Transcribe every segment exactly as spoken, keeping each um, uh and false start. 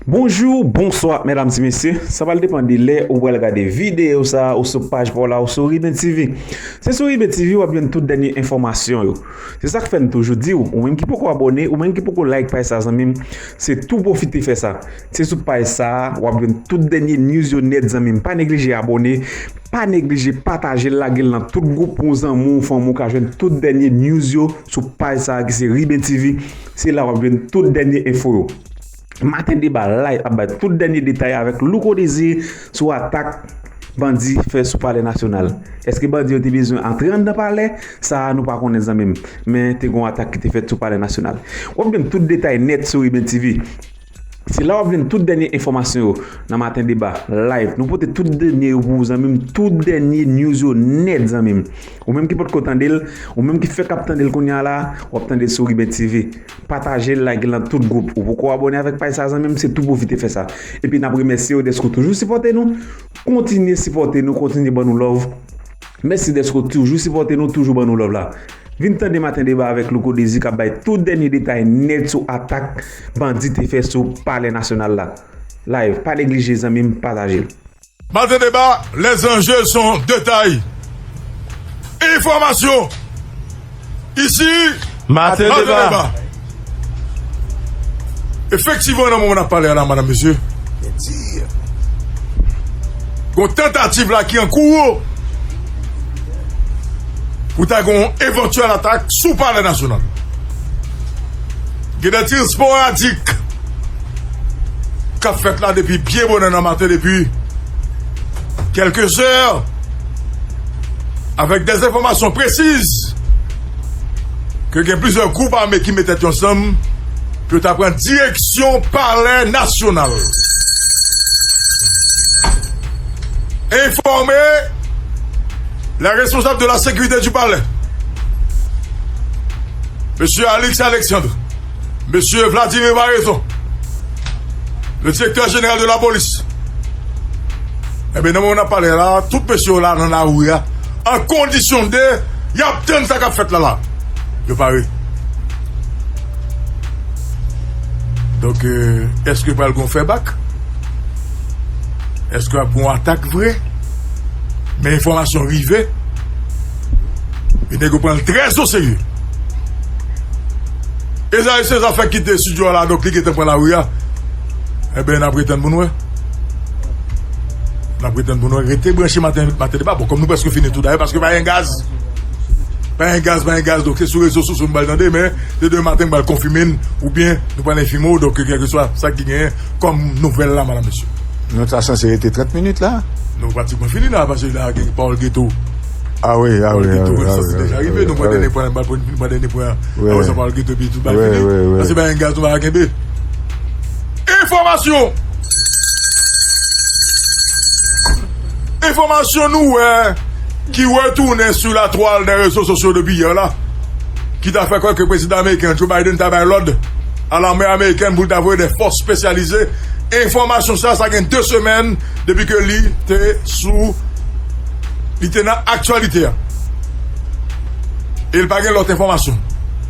Bonjou, bonswa, medam, ti mesye. Sa pral depann de lè ou pral gade videyo sa a, ou sou paj pa w la, ou sou Riben T V. Se sou Riben T V w ap jwenn tout dènye enfòmasyon yo. Se sa k fè n toujou di w, ou menm ki poko abòne, ou menm ki poko like paj sa, zanmi m, se tou pwofite fè sa. Se sou paj sa a, w ap jwenn tout dènye news yo nèt, zanmi m. Pa neglije abòne, pa neglije pataje l, lage l nan tout gwoup pou zanmi w, fanmi w ka jwenn tout dènye news yo sou paj sa a ki se Riben T V. Se la w ap jwenn tout dènye enfo yo. Maten Deba Live ap bay tout dènye detay avèk Louko Désir sou atak bandi fè sou Palè Nasyonal. Èske bandi yo te bezwen antre anndan palè? Sa a nou pa konnen, zanmi m. Men te gen yon atak ki te fèt sou Palè Nasyonal. W ap jwenn tout detay nèt sou Riben T V. Se la w ap jwenn tout dènye enfòmasyon yo nan Maten Deba Live. Nou pote tout dènye yo pou ou, zanmi m, tout dènye news yo nèt, zanmi m. Ou menm ki potko tande l, ou menm ki fèk ap tande l kounye a la, w ap tande l sou Riben T V. Pataje l, lage l nan tout gwoup. Ou poko abòne avèk paj sa, zanmi m, se tou pwofite fè sa. Epi n ap remèsye w dèske w toujou sipòte nou. Kontinye sipòte nou, kontinye ban nou love. Mèsi dèske w toujou sipòte nou, toujou ban nou love la. Vin tande Maten Deba avèk Louko Désir k ap bay tout dènye detay nèt sou atak bandi te fè sou Palè Nasyonal la. Live, pa neglije, zanmi m, pataje l. Matin débat, les enjeux sont détails. Enfòmasyon. Isi, Matin Matin Deba. Deba. Efektivman, nan moman n ap pale a la, madanm, mesye, gen tantativ la ki an kou pou ta gen yon evantyèl atak sou Palè Nasyonal. Gen de tir sporadik k ap fèt la depi byen bonè nan maten, depi kèlke zè, avèk de enfòmasyon presiz ke gen plizyè gwoup ame ki met tèt yo ansanm pou yo ta pran direksyon Palè Nasyonal. Informer les responsables de la sécurité du palais, Monsieur Alix Alexandre, Monsieur Vladimir Baraison, le directeur général de la police. Ebyen, nan moman n ap pale la, tout mesye yo la nan lari a, an kondisyon de y ap tann sa k ap fèt la la. Yo pare. Donk, euh, èske pral gen yon fè bak? Èske ap gen yon atak vre? Men enfòmasyon rive. E nèg yo pran l trè o serye. E sa, se zafè kite estidyo a la, donk li gentan pran lari a. Ebyen, n ap retann pou n wè. N ap retann pou n wè. Rete branche maten, maten deba. Bon, kòm nou prèske fini tou dayè, paske pa gen gaz. Pa gen gaz, pa gen gaz. Donk, se sou rezo sosyo nou pral tande, men se demen maten m pral konfime n, oubyen nou pral enfime w. Donk, kèlkeswa sa ki genyen kòm nouvèl la, madanm, mesye. Nou ta sanse rete trant minit la. Nou pratikman fini la, paske la gen pawòl geto. Ah wi, ah wi, ah wi, ah wi, ah wi, deja rive. Nou pran dènye pwen, nou pran dènye pwen. Apre sa, pawòl geto, epi tout bagay fini. Sa se pa yon gaz nou pa kenbe. Enfòmasyon. Enfòmasyon nou wè ki retounen sou latwal nan rezo sosyo depi yè la, ki ta fè kwè ke prezidan ameriken Joe Biden ta bay lòd a lame amerikèn pou l ta voye de fòs espesyalize. Enfòmasyon sa, sa gen de semèn depi ke li te sou, li te nan aktyalite a. E l pa gen lòt enfòmasyon.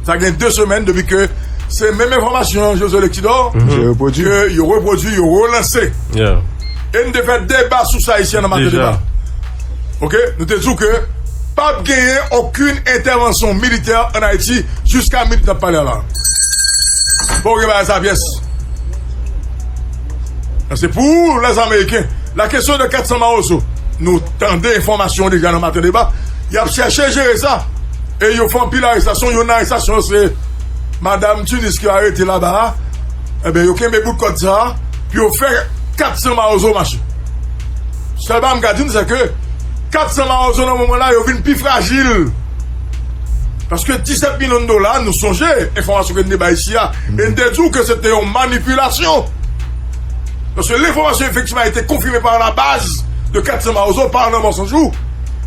Sa gen de semèn depi ke se menm enfòmasyon José Lectidor ke yo repwodui, yo relanse. E n te fè deba sou sa isi nan maten deba. Ok? Nou te di w ke p ap genyen okenn entèvansyon militè ann Ayiti jiska minit n ap pale a la. Poko gen bagay sa pyès. Sa se pou lèzameriken. La kesyon de kat san Mawozo, nou tande enfòmasyon deja nan maten deba. Y ap chèche jere sa. E yo fè anpil arestasyon. Youn nan arestasyon se madanm Tunis ke yo arete laba a. Ebyen, yo kenbe bout kòd sa a pou yo fè kat san Mawozo mache. Sèl bagay m ka di n, se ke kat san Mawozo nan moman la, yo vin pi frajil. Paske disèt milyon dola, nou sonje enfòmasyon ke n te bay isi a, e n te di w ke se te yon manipilasyon. Paske lenfòmasyon efektivman a ete konfime pa la baz de kat san Mawozo, pa nan Mòsanjou.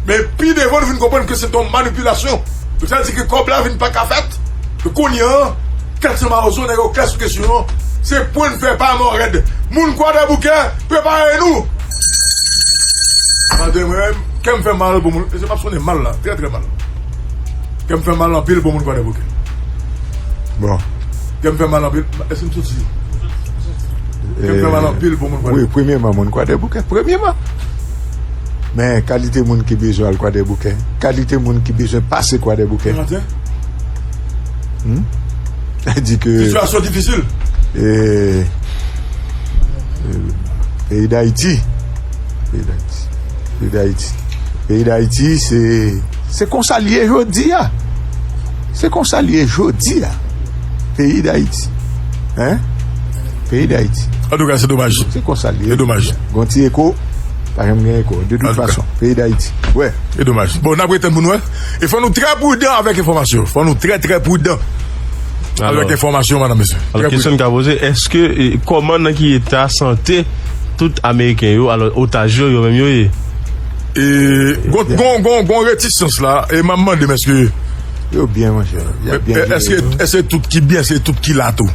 Men pi devan, nou vin konprann ke se te yon manipilasyon. Donk, sa vle di ke kòb la vin pa ka fèt. Donk, kounye a, kat san Mawozo, nèg yo klè sou kesyon an. Se pwen n fè pa mò rèd. Moun Kwadèboukè, prepare nou! Maten mwen, kè m fè mal pou moun. E se m ap sonnen mal la, trè, trè mal. Kè m fè mal anpil pou moun Kwadèboukè. Bon. Kè m fè mal anpil. Èske m soti? Yo fè mal anpil pou moun Kwadèboukè. Wi, premyèman, moun Kwadèboukè, premyèman. Men kalite moun ki bezwen al Kwadèboukè, kalite moun ki bezwen pase Kwadèboukè. Hmm? Sa di ke sitiyasyon difisil. E, e, peyi Dayiti, peyi Dayiti, peyi Dayiti, peyi Dayiti, se, se konsa l ye jodi a. Se konsa l ye jodi a. Peyi Dayiti. Hein? Peyi Dayiti. Antouka, se domaj. Se konsa l ye. Se domaj. Gon ti eko, pa janm gen eko. De tout fason, peyi Dayiti. Wè. Se domaj. Bon, n ap ret tann pou n wè. E fò nou trè pridan avèk enfòmasyon. Fò nou trè, trè pridan avèk enfòmasyon, madanm, mesye. Alò, kesyon n ka poze, èske, e, kòman, nan ki eta sante tout Ameriken yo, alò, otaj yo, yo menm yo ye? E, gon, gon, gon, gon retisans la, e m ap mande m èske yo byen, monchè. Y ap byen jere. Èske, èske tout ki byen, se tout ki la tou?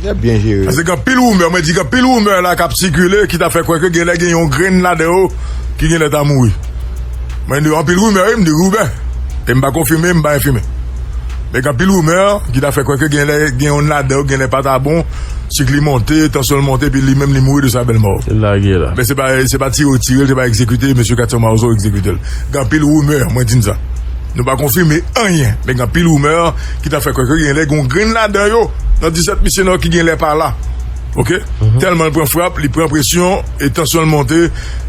Y ap byen jere. Paske gen anpil rimè, mwen di gen anpil rimè la k ap sikile, ki ta fè kwè ke genlè gen yon grenn ladan yo ki genlè ta mouri. Mwen di anpil rimè, wi, m di rimè. E m pa konfime, m pa enfime. Men gen anpil rimè ki ta fè kwè ke genlè gen yon ladan yo, genlè pa ta bon, sik li monte, tansyon l monte, epi li menm li mouri de sa bèl mò. Lage la. Men se pa, se pa tire yo tire l, se pa egzekite, mesye Katsan Mawozo egzekite l. Gen anpil rimè, mwen di n sa. Nou pa konfime anyen, men gen anpil rimè ki ta fè kwè ke genlè gen yon grenn ladan yo, nan disèt misyonè ki genlè pa la. Oke? Tèlman l pran frap, li pran presyon, e tansyon l monte,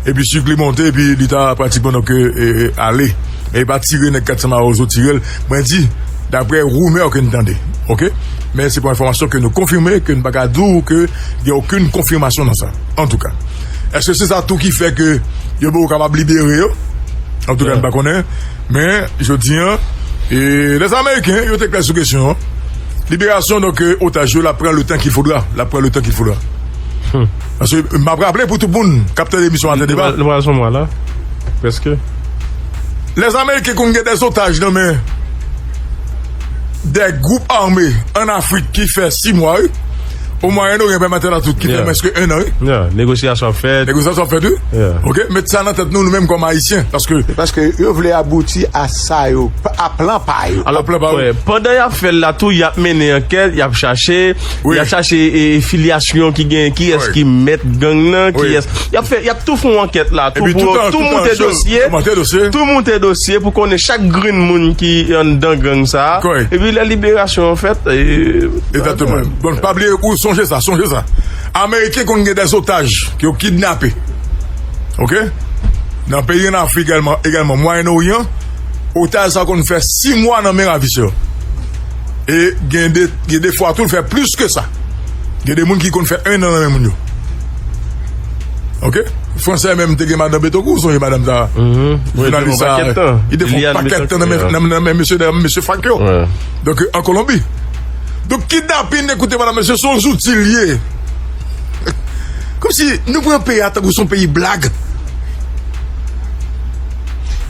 epi sik li monte, epi li ta pratikman, donk, e, e, ale. Men yo pa tire nèg Katsan Mawozo tire l. Mwen di, daprè rimè ke n tande. Oke? Men se pa enfòmasyon ke nou konfime, ke n pa ka di w ke gen okenn konfimasyon nan sa. Antouka. Èske se sa tou ki fè ke yo poko kapab libere yo? Antouka, n pa konnen. Men, jodi a, e, lèzameriken, yo te klè sou kesyon an. Liberasyon, donk, e, otaj yo, l ap pran le tan ki fodra. L ap pran le tan ki fodra. Paske, m ap raple pou tout moun k ap tande emisyon Atè Deba. Nou pral, nou pral sou mwa la. Prèske. Lèzameriken konn gen dè otaj nan men dè gwoup ame ann Afrik ki fè sis mwa, wi. O Mwayen Oryan, pèmèt la tout, ki fè mwens ke en an, wi. Yeah, negosyasyon ap fèt. Negosyasyon ap fèt, wi. Yeah. Oke, met sa nan tèt nou, nou menm kòm Ayisyen, paske. Se paske yo vle abouti a sa yo, a plan pa yo. Alò, plan pa yo. Wè, pandan y ap fè l la tou, y ap mennen ankèt, y ap chache, wi, y ap chache, e, filyasyon ki gen, kiyès ki mèt gang nan, kiyès. Y ap fè, y ap tou fè yon ankèt la, tou pou tout moute dosye, tou moute dosye pou konnen chak grenn moun ki anndan gang sa a. Epi lè liberasyon an fèt, e, egzakteman. Bon, pa bliye, ou sonje sa, sonje sa. Ameriken konn gen dè otaj ke yo kidnape. Oke? Nan peyi ann Afrik egalman, egalman, Mwayen Oryan, otaj sa konn fè sis mwa nan men ravisè. E gen de, gen de fwa tou, l fè plis ke sa. Gen de moun ki konn fè en an nan men moun yo. Oke? Fransè menm te gen madanm Bettencourt, ou sonje madanm sa? Jounalis sa, li te fè yon pakèt tan nan men, nan men mesye, nan men mesye fak yo. Donk, an Kolonbi. Donk, kidnapin, ekoute, madanm, mesye, se yon zouti l ye. Kòmsi nou pran peyi a tankou se yon peyi blag.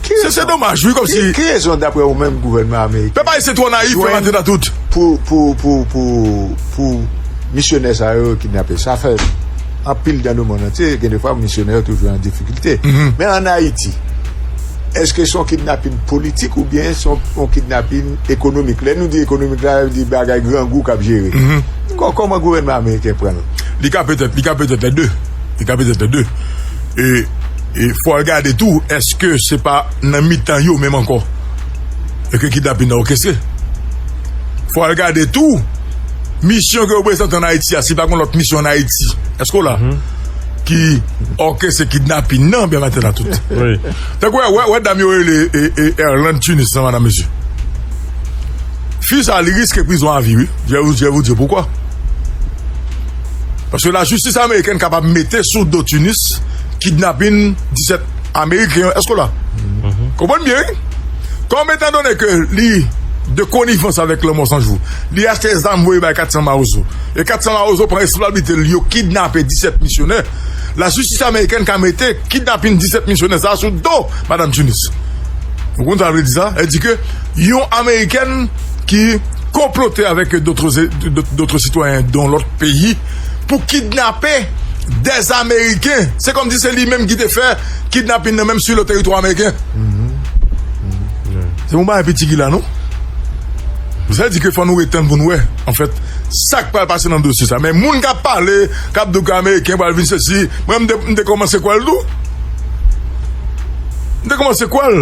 Se, se domaj, wi, kòmsi. Ki, ki rezon, daprè ou menm, gouvènman ameriken pèp ayisyen twò nayif, fè maten nan tout. Pou, pou, pou, pou, pou misyonè sa yo kidnape? Sa fè anpil dans le monde entier, gen de fwa misyonè yo toujou an difikilte. Men ann Ayiti, èske se yon kidnapin politik oubyen se yon, yon kidnapin ekonomik? Lè nou di ekonomik la, yo di bagay grangou k ap jere. Kò-, kòman gouvènman ameriken pran l? Li ka petèt, li ka petèt lè de. Li ka petèt lè de. E, e fò al gade tou, èske se pa nan mitan yo menm ankò e ke kidnapin nan òkestre? Fò al gade tou, misyon ke yo prezante ann Ayiti a, si pa gen lòt misyon ann Ayiti, èske w la? Ki òkestre kidnapin nan, byen maten la tout. Tankou wè, wè, wè dam yo rele, e, e, Erlande Tunis nan, madanm, mesye. Fi sa, li riske prizon avi, wi. Je vais vous, je vais vous dire pourquoi. Paske lajistis amerikèn kapab mete sou do Tunis kidnapin disèt Ameriken, èske w la? Konprann byen, wi. Kòm etandone ke li de konivans avèk Lanmò San Jou, li achte zam voye bay Katsan Mawozo. E Katsan Mawozo pran responsablite l, yo kidnape disèt misyonè. Lajistis amerikèn ka mete kidnapin disèt misyonè sa a sou do madanm Tunis. Ou konn sa vle di sa? Sa vle di ke yon Amerikèn ki konplote avèk d'autres, d'autres citoyens d'un autre pays pou kidnape des Américains. Se kòmsi se li menm ki te fè kidnapin nan menm sur le territoire américain. Se yon bagay piti ki la, non? Sa vle di ke fò nou ret tann pou nou wè, anfèt, Sa k pral pase nan dosye sa. Men moun k ap pale, k ap di w ke Ameriken pral vin sesi, mwen, m te, m te kòmanse kwè l tou. M te kòmanse kwè l.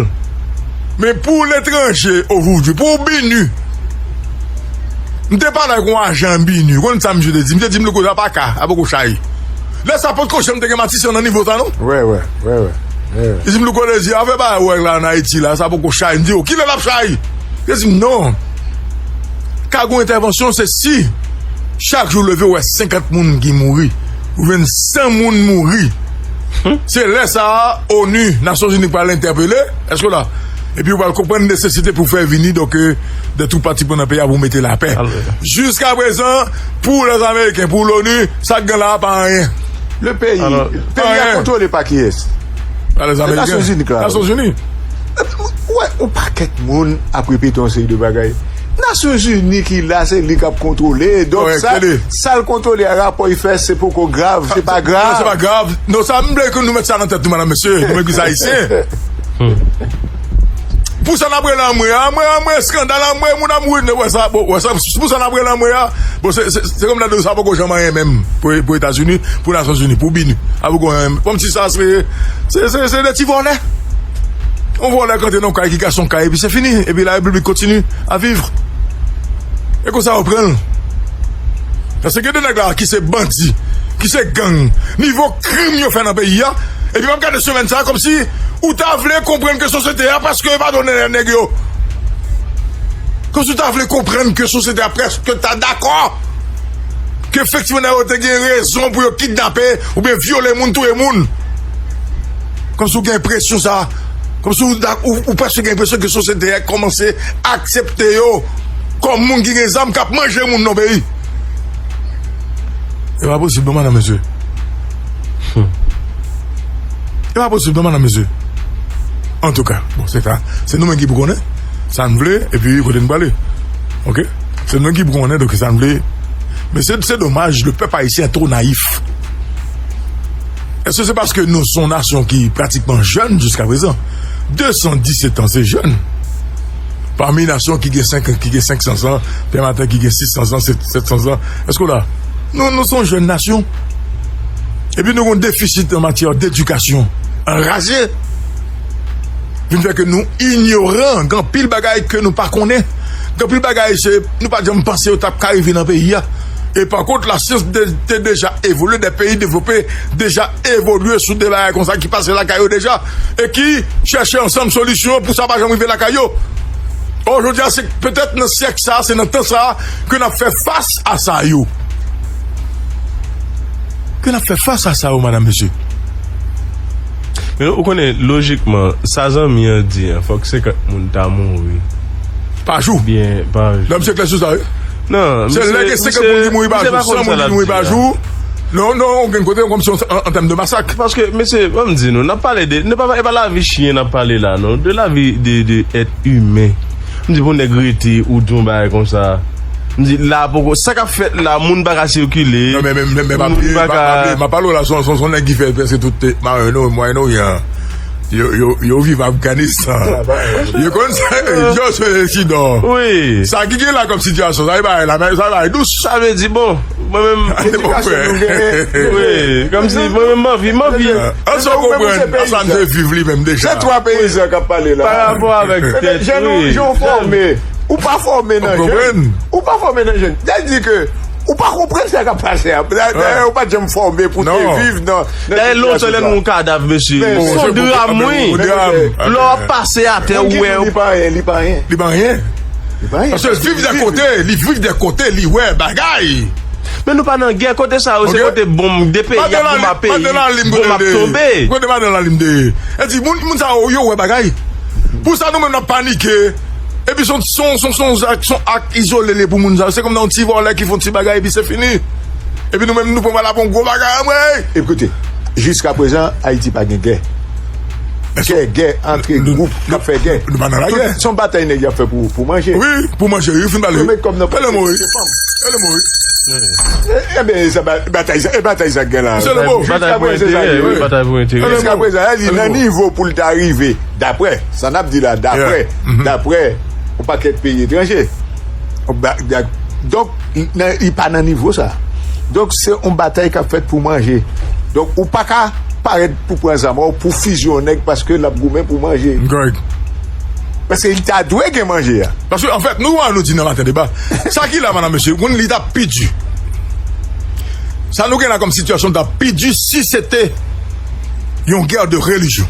Men pou letranje, ojoudwi, pou BINUH, m te pale ak yon ajan BINUH. Ou konn sa misye te di? Misye te di m, "Louko, sa pa ka, sa poko chay." Lè sa potko janm te gen Matisan nan nivo sa, non? Wè, wè, wè, wè. Li di m, "Louko, te di, afè bagay ou wè la ann Ayiti la, sa poko chay." M di, "O, kilè l ap chay?" Li di m, "Non. Ka gen entèvansyon, se si chak jou w leve, w wè senkant moun ki mouri, oubyen san moun mouri." Se lè sa a, ONU, Nasyonzini pral entèpele, èske w la? Epi w pral konprann nesesite pou fè vini, donk, euh, de tout pati pran nan peyi a pou mete lapè. Jiska prezan, pou lèzameriken, pou l'ONU, sa k gen la a pa anyen. Le peyi, peyi a kontwole pa kiyès? Pa lèzameriken. Nasyonzini, klaro. Nasyonzini. Ou wè, yon pakèt moun ap repete yon seri de bagay. Nasyonzini ki la, se li k ap kontwole. Donk, sa, sa l kontwole a, rapò y fè, se poko grav, se pa grav. Non, se pa grav. Non, sa, m vle ke nou met sa nan tèt nou, madam, mesye, nou menm ki se Ayisyen. Pou sa n ap rele anmwe a, anmwe, anmwe, eskandal, anmwe, moun ap mouri, wè sa, bon, wè sa, pou sa n ap rele anmwe a, bon, se, se, se kòm nan do sa poko janm anyen menm pou, pou Etazini, pou Nasyonzini, pou BINUH. A poko anyen menm. Kòmsi sa, se, se, se, se de ti vòlè. Yon vòlè k antre nan yon kay ki ka se yon kay, epi se fini. Epi la repiblik kontini a viv. E konsa yo pran l. Paske gen de nèg la ki se bandi, ki se gang, nivo krim yo fè nan peyi a, epi w ap gade semèn sa a kòmsi ou ta vle konprann ke sosyete a, paske yo padone nèg yo. Kòmsi ou ta vle konprann ke sosyete a prèske ta dakò ke efektivman nèg yo te gen rezon pou yo kidnape oubyen vyole moun, touye moun. Kòmsi w gen enpresyon sa. Kòmsi w, ou, ou prèske gen enpresyon ke sosyete a kòmanse aksepte yo kòm moun ki gen zam k ap manje moun nan peyi. E pa posib non, madam, mesye. E pa posib non, madam, mesye. Antouka, bon, se sa. Se nou menm ki pou konnen sa n vle, epi kote n prale. Oke? Se nou menm ki pou konnen, donk, sa n vle. Men se, se domaj, le pèp ayisyen twò nayif. Èske se paske nou se yon nasyon ki pratikman jèn jiska prezan? De san disèt an, se jèn. Pami nasyon ki gen senk, ki gen senk san zan, Pè Maten ki gen sis san zan, sèt, sèt san zan. Èske w la? Nou, nou se yon jèn nasyon. Epi nou gen yon defisit an matyè dedikasyon anraje. Vin fè ke nou inyoran, gen anpil bagay ke nou pa konnen. Gen anpil bagay se, nou pa t janm panse yo t ap ka rive nan peyi a. E pa kont, lasyans de, te deja evolye, de peyi devlope deja evolye sou de bagay konsa ki pase lakay yo deja, e ki chèche ansanm solisyon pou sa pa janm rive lakay yo. Ò, jodi a, se petèt nan syèk sa, se nan tan sa ke n ap fè fas a sa yo. Ke n ap fè fas a sa yo, madam, mesye. Men ou konnen, lojikman, sa zanmi an di an, fòk senkant moun ta mouri. Pa jou. Byen, pa jou. Non, misye klè sou sa, wi. Non, se lè gen senkant moun ki mouri pa jou, san moun ki mouri pa jou. Non, non, okenn kote, kòmsi an, an tèm de masak. Paske, mesye, ban m di nou, n ap pale de, nou pa, e pa lavi chen n ap pale la, non. De lavi de, de èt imen. M di pou nèg rete ou di yon bagay konsa. M di la poko, sa k ap fèt la, moun pa ka sikile. Non, men, men, men, men pa bliye, pa bliye, m ap pale w la, se yon, se yon, se yon nèg ki fè prèske tout, eh, Mwayen Oryan. Yo, yo, yo viv Afganistan. Yo konn sa, yo se sidan. Wi. Sa ki gen la kòm sitiyasyon, sa e bagay la, men sa e bagay dous. Sa vle di, bon, mwen menm, edikasyon nou genyen. Wi, kòmsi mwen menm m anvi, m anvi. An sa w konprann, sa n te viv li menm deja. Se twa peyizan k ap pale la. Pa rapò avèk tèt, wi. Jèn ou, jan w fòme, ou pa fòme nan jèn. Ou pa fòme nan jèn. Sa vle di ke ou pa konprann sa k ap pase a. Dayè, ou pa t janm fòme pou te viv nan, nan sitiyasyon sa. Dayè, lontan lè nou yon kadav, mesye. Se yon dram, wi. Lè w ap pase atè, ou wè. Li pa anyen, li pa anyen. Li pa anyen. Li pa anyen. Paske l viv de kote, li viv de kote, li wè bagay. Men nou pa nan gè, kote sa yo, se kote bonm de peyi ap bonm ap peyi, bonm ap tonbe. Kote madan Lalim te ye? E di, moun, moun sa yo, yo wè bagay. Pou sa nou menm n ap panike. Epi se yon, se yon, se yon, se yon ak, se yon ak izole li ye pou moun sa yo. Se kòm nan yon ti vòlè ki fè yon ti bagay epi se fini. Epi nou menm nou pran la pou yon gwo bagay, anmwey! Ekoute, jiska prezan, Ayiti pa gen gè. Gè, gè antre gwoup k ap fè gè. Nou pa nan lagè. Se yon batay nèg y ap fè pou, pou manje. Wi, pou manje, wi, fin pale. Yo met kòb nan pòch. Pale mo, wi. Pale mo, wi. E, e ben, sa ba-, batay sa, e batay sa k gen la. Se le mo. Batay pou enterè, wi, batay pou enterè. Jiska prezan, li nan nivo pou l ta rive, daprè sa n ap di la, daprè, daprè yon pakèt peyi etranje. Ba-, ba-, Donk, nan, li pa nan nivo sa. Donk, se yon batay k ap fèt pou manje. Donk, ou pa ka parèt pou pran zam, ou pou fizye yon nèg paske l ap goumen pou manje. Kòrèk. Paske li ta dwe gen manje a. Paske, anfèt, nou wè, nou di nan Maten Deba, sa ki la, madam, mesye, moun li t ap pi di. Sa nou gen la kòm sitiyasyon t ap pi di si se te yon guerre de religion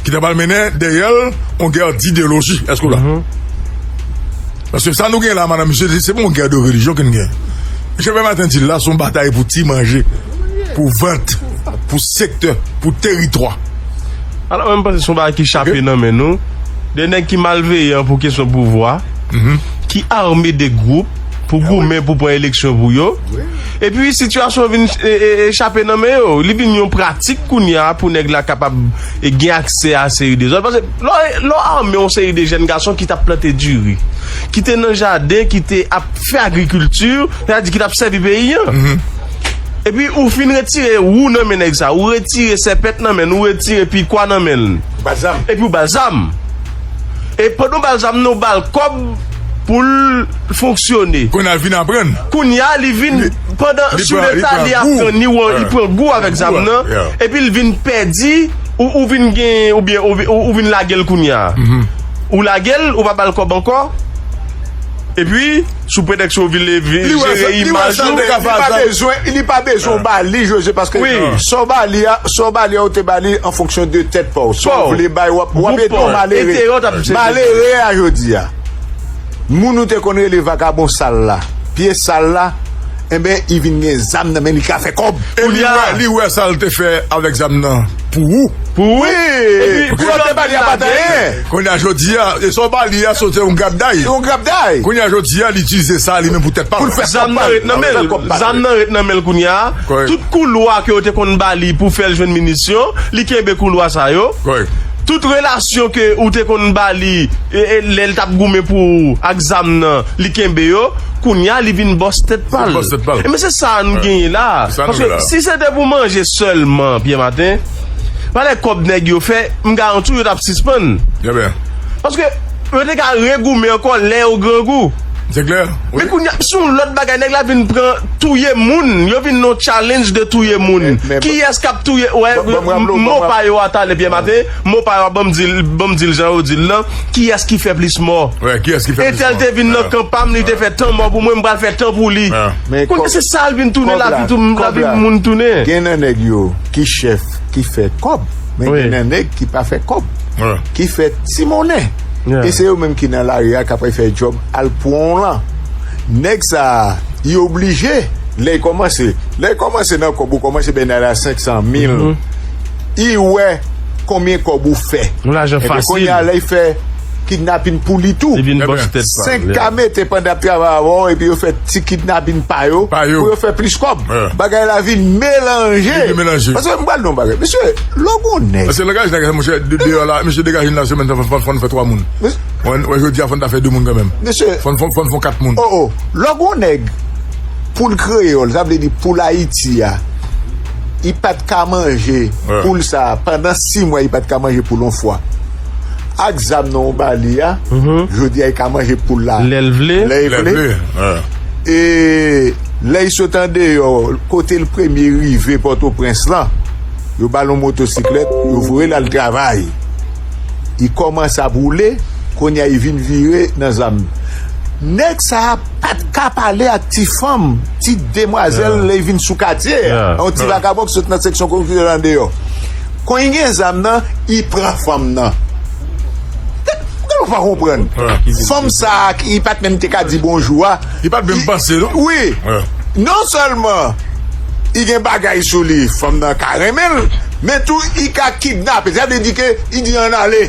ki ta pral mennen dèyè l yon guerre d'ideoloji. Èske w la? Paske sa nou gen la, madam, mesye, se pa yon guerre de religion ke n gen. Chèf Maten di l la, se yon batay pou ti manje, pou vant, pou sektè, pou teritwa. Alò, mwen, m panse se yon bagay ki chape nan men nou. De nèg ki malveyan pou kesyon pouvwa, ki ame de gwoup pou goumen pou pran eleksyon pou yo. Epi, sitiyasyon vin e, e, e, chape nan men yo. Li vin yon pratik kounye a pou nèg la kapab e, gen aksè a seri de zòn. Paske lè w, lè w ame yon seri de jèn gason ki t ap plante diri, ki te nan jaden, ki te ap fè agrikilti, sètadi ki t ap sèvi peyi an. Epi ou fin retire wou nan men nèg sa, ou retire sèpèt nan men l, ou retire pikwa nan men l. Epi ou ba l zam. E pandan w ba l zam nan, ou ba l kòb pou l fonksyone. Kounye a l vin aprann. Kounye a, li vin, pandan, sou leta, li aprann, li wè, li pran gou avèk zam nan, epi l vin pèdi, ou, ou vin gen, oubyen ou, ou, ou vin lage l kounye a. Ou lage l, ou pa ba l kòb ankò. Epi, sou pretèks yo vle jere imaj ou. Li pa bezwen, li pa bezwen w ba li, Jose, paske sa w ba li a, sa w ba li a, ou te ba li an fonksyon de tèt pa w. Sa w vle bay, w ap, w ap ede yon malere. Malere a jodi a. Moun ou te konn rele vakabon sal la, pye sal la, enben, li vin gen zam nan men li ka fè kòb. E li wè, li wè sa l te fè avèk zam nan pou ou. Pou ou. Wi. Epi, pou lòt te ba li a pa t anyen. Kounye a jodi a, e sa w ba li a, se te yon grabday. Yon grabday. Kounye a jodi a, li itilize sa li menm pou tèt pa l. Pou l fè kòb pa l. Zam nan ret nan men l. Zam nan ret nan men l kounye a. Tout koulwa ke yo te konn ba li pou fè l jwenn minisyon, li kenbe koulwa sa yo. Tout relasyon ke ou te konn ba li, e, e, lè l t ap goumen pou ou ak zam nan, li kenbe yo. Kounye a, li vin bòs tèt pa l. Li vin bòs tèt pa l. E men se sa nou genyen la. Sa nou genyen la. Paske si se te pou manje sèlman, Pyè Maten, valè kòb nèg yo fè, m garanti w yo t ap sispann. Paske yo te ka regoumen ankò lè yo grangou. Se klè. Men kounye a, se yon lòt bagay, nèg la vin pran touye moun. Yo vin nan challenge de touye moun. Kiyès k ap touye? Wè, mo pa yo a talè, Pyè Maten, mo pa yo a, ban m di l, ban m di l jan yo di l lan. Kiyès ki fè plis mò? Entèl te vin nan kan pa m, li te fè tan mò pou mwen, m pral fè tan pou li. Kounye a, se sa l vin tounen, lavi moun tounen. Gen nan nèg yo ki chèf, ki fè kòb, men gen nan nèg ki pa fè kòb, ki fè ti monnen. E se yo menm ki nan lari a, k ap fè djòb al pran w lan. Nèg sa a, li oblije, lè l kòmanse, lè l kòmanse nan kòb, ou kòmanse bay nan la senk san mil, li wè konbyen kòb ou fè. Yon lajan fasil. Ebyen, kounye a, lè l fè kidnapin pou li tou. Li vin bòs tèt pa l. Senk ka mete pandan ap travay avè w, epi yo fè ti kidnapin pa yo, pou yo fè plis kòb. Bagay la vin melanje. Vin melanje. Paske m pral di w yon bagay. Mesye, lè w gon nèg. Paske langaj nèg, monchè, de, deyò la, mesye degaje n la semèn sa, fò, fò, fò n fè twa moun. Wè, wè, jodi a, fò n ta fè de moun kanmenm. Mesye. Fò n, fò n, fò n fè kat moun. Oh, oh. Lè w gon nèg, poul kreyòl, sa vle di poul Ayiti a, li pa t ka manje poul sa a. Pandan sis mwa, li pa t ka manje poul yon fwa. Ak zam nan ou ba li a, jodi a, li ka manje poul la lè l vle. Lè l vle. E lè l sot andeyò, kote l premye rive Pòtoprens lan, yo ba l yon motosiklèt, yo voye l al travay. Li kòmanse ap woule, kounye a, li vin vire nan zam. Nèg sa a pa t ka pale ak ti fanm, ti demwazèl, lè l vin sou katye a. Yon ti vakabon ki sot nan seksyon kòripsyon andeyò. Kon li gen zam nan, li pran fanm nan. Ou pa konprann. Fanm sa a, li pa t menm te ka di bonjou a. Li pa t menm panse, non? Wi. Non sèlman li gen bagay sou li, fanm nan ka renmen l, men tou li ka kidnape. Sa vle di ke li di ann ale.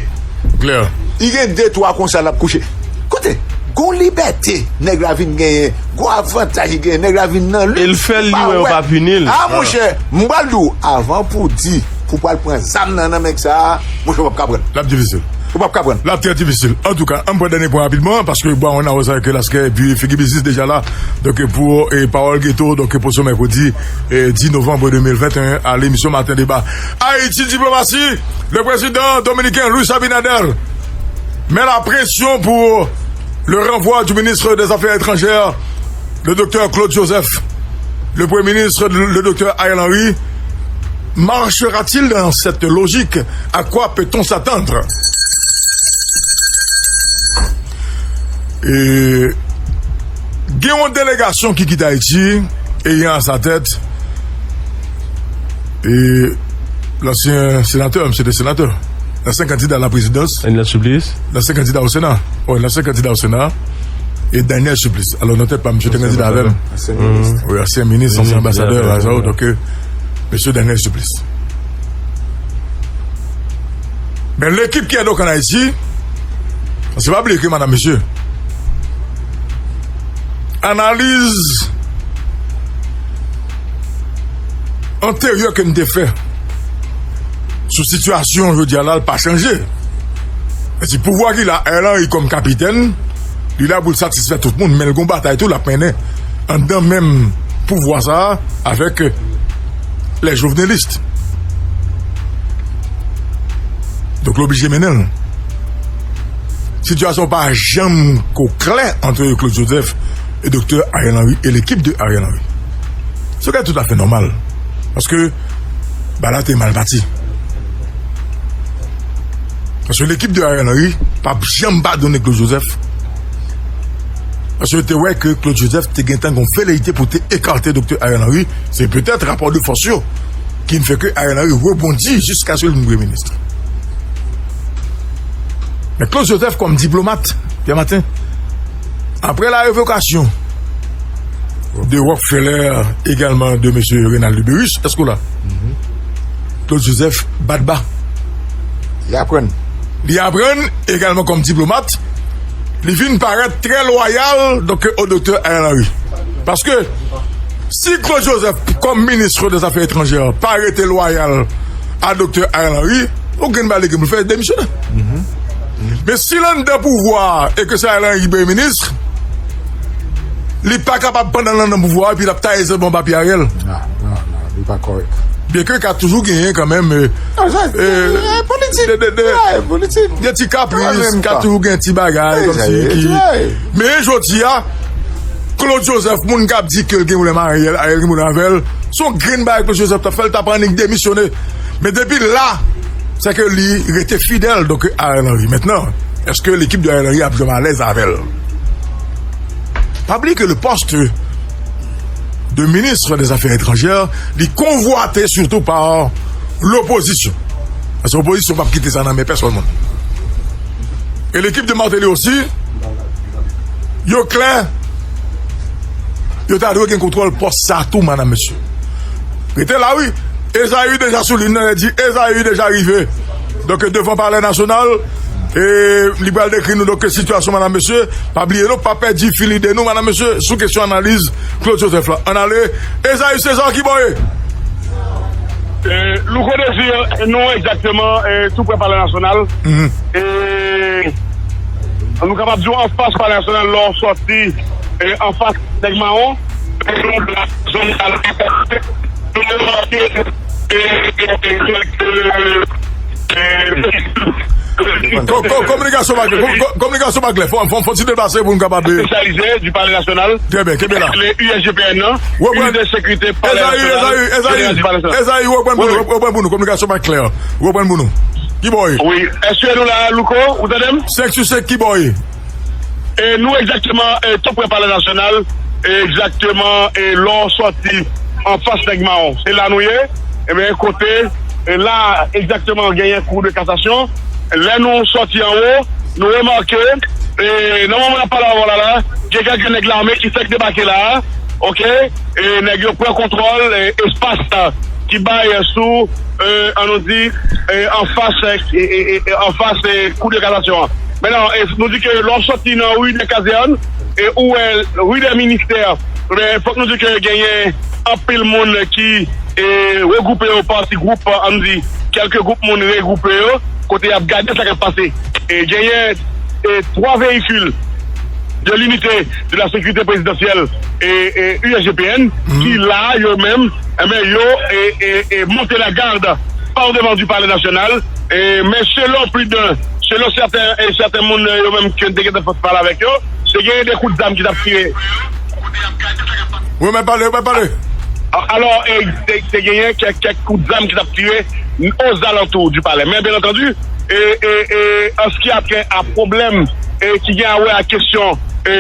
Klè. Li gen de twa konsa l ap kouche. Koute, gon libète nèg la vin genyen, gon avantaj li genyen, nèg la vin nan liks. E l fè l, li wè yo pa pini l. Ah, monchè, m pral di w, avan pou w di, pou w pral pran zam nan, nan nèg sa a, monchè, w p ap ka pran l. L ap difisil. Ou p ap ka pran l. L ap trè difisil. Antouka, ann pran dènye pwen rapidman, paske bon, nou wè sa ke laskè, epi figi biznis deja la. Donk, pou, e, Pawòl Geto, donk, pou se mèkredi, e, dis novanm de mil venteyen, a lemisyon Maten Deba. Ayiti Diplomasi, le président dominicain Luis Abinader met la pression pour Le renvoi du ministre des Affaires étrangères, le docteur Claude Joseph, le Premier ministre, le docteur Ariel Henry, marchera-t-il dans cette logique? À quoi peut-on s'attendre? E gen yon delegasyon ki kite Ayiti, ayant à sa tête e lansyen senatè, misye te senatè, lansyen kandida a la prezidans, Daniel Supplice. Lansyen kandida o Sena. Wi, lansyen kandida o Sena e Daniel Supplice. Alò, nan tèt pa, misye te kandida avè m. Wi, ansyen minis, ansyen anbasadè, donk, euh, mesye Daniel Supplice. Men lekip ki èd an Ayiti, se pa bliye ke, madam, mesye, analiz anteryè ke m te fè sou sitiyasyon jodi a la, l pa chanje. E si pouvwa ki la, Ariel Henry kòm kapitèn, li la pou l satisfè tout moun, men l gon batay tou l ap mennen anndan menm pouvwa sa a avèk lè jovnelis. Donk, l oblije mennen l. Sitiyasyon pa janm ko klè ant Claude Joseph e doktè Ariel Henry e lekip de Ariel Henry. Se bagay toutafè nòmal. Paske bagay la te mal pati. Paske lekip de Ariel Henry p ap janm padone Claude Joseph. Paske yo te wè ke Claude Joseph te gentan gon veleyite pou te ekate doktè Ariel Henry. Se petèt rapò de fòs yo ki fè ke Ariel Henry rebondi jiskaske l vin premye minis. Men Claude Joseph kòm diplomat, Pierre Martin, apre la revokasyon de Rockefeller, egalman de mesye Renald Luberice, èske w la? Claude Joseph bat ba. Li aprann. Li aprann egalman kòm diplomat, li vin parèt trè lwayal, donk, o doktè Ariel Henry. Paske si Claude Joseph, kòm minis dè zafè etranjè, pa rete lwayal a doktè Ariel Henry, ou gen bagay li gen pou l fè, demisyonnen. Men si l anndan pouvwa a e ke se Ariel Henry ki premye minis, li pa kapab pandan l anndan pouvwa a epi l ap taye zanmi pa Ariel. Non, non, non, li pa kòrèk. Byenke ka toujou genyen kanmenm, euh, politik. De, de, de, de ti kapris, ka toujou gen ti bagay kòmsi ki. Men jodi a, Claude Joseph, moun k ap di ke l gen pwoblèm a Ariel, Ariel gen pwoblèm avè l, se yon grenn bagay Claude Joseph t ap fè, l t ap annik demisyonnen. Men depi la, se ke li rete fidèl, donk, Ariel Henry. Mentnan, èske lekip de Ariel Henry ap janm alèz avè l? Pa bliye ke le poste de ministre des Affaires étrangères, li konvwate sitou pa lopozisyon. Paske lopozisyon p ap kite sa nan men pèsonn moun. E lekip de Martelly osi, yo klè, yo ta dwe gen kontwòl pòs sa tou, madam, mesye. Rete la, wi. Ezayi deja sou liy nan, li di Ezayi deja rive. Donk, devan Palè Nasyonal, e li pral dekri nou, donk, sitiyasyon, madam, mesye. Pa bliye, nou pa pèdi fil ide nou, madam, mesye, sou kesyon analiz Claude Joseph la. Ann ale, Ezayi César, ki bò ye? E, Louko Désir, nou egzakteman, e, tou prè Palè Nasyonal. E, nou kapab di w anfas Palè Nasyonal, lè w sòti, e, anfas Nèg Mawon, e, nou la zòn sa la, nou remake, e, e, e, kèlke, e, Ko-, ko-, kominikasyon pa klè. Ko-, ko-, kominikasyon pa klè. Fò, fò, fò ti deplase pou n kapab, e, espesyalize di Palè Nasyonal. Trè byen, kenbe la. Le U S G P N nan, Unité de Sécurité Palè Nasyonal. Ezayi, Ezayi, Ezayi, Ezayi, reprann pou nou, reprann pou nou. Kominikasyon pa klè. Reprann pou nou. Ki bò ye? Wi. Èske nou la, Louko? Ou tande m? Senk sou senk, ki bò ye? E nou egzakteman, e, tou prè Palè Nasyonal, e, egzakteman, e, lè w sòti anfas Nèg Mawon. Se la nou ye. Ebyen, kote, e, la, egzakteman, genyen Cour de cassation. Lè nou sòti anwo, nou remake, e, nan moman n ap pale avè w la, la, gen kèk nèg lame ki fèk debake la, oke? E, nèg yo pran kontwòl, e, espas la ki bay sou, e, an nou di, e, anfas, e, e, e, e, anfas, e, Cour de cassation an. Mentnan, e, nou di ke lè w sòti nan ri dè Kazèn, e, ou wè ri dè Ministè, men fòk nou di ke genyen anpil moun ki, e, regwoupe yo pa ti gwoup, an nou di, kèlke gwoup moun regwoupe yo, kote y ap gade sa k ap pase. E genyen, e, twa veyikil de l'unité de la sécurité présidentielle e, e U S G P N ki la, yo menm, enben, yo, e, e, e, monte la garde par devant du Palais National. E, men selon plis de, selon sèten, e, sèten moun, e, yo menm ke n te gentan fè pale avèk yo, Te genyen de kout zam ki t ap tire. Wi, mwen pale, mwen pale. Alò, e, te, te genyen kèk, kèk kout zam ki t ap tire ozalantou di palè. Men, byen antandi, e, e, e, an se ki a trait a pwoblèm, e, ki gen a wè ak kesyon, e,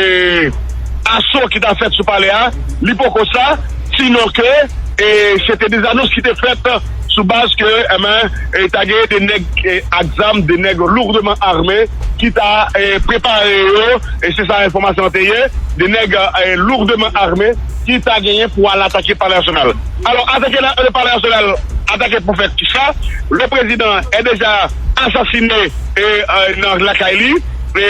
aso ki ta fèt sou palè a, li poko sa, sinon ke, e, se te de zanons ki te fèt sou baz ke, e ben, e, ta genyen de nèg, e, ak zam, de nèg lourdman arme ki ta, e, prepare yo, e se sa enfòmasyon an te ye, de nèg, e, lourdman arme ki ta genyen pou al atake Palè Nasyonal. Alò, atake la, le Palè Nasyonal, atake pou fè kisa? Le prezidan est déjà assassiné, e, e, nan lakay li, e,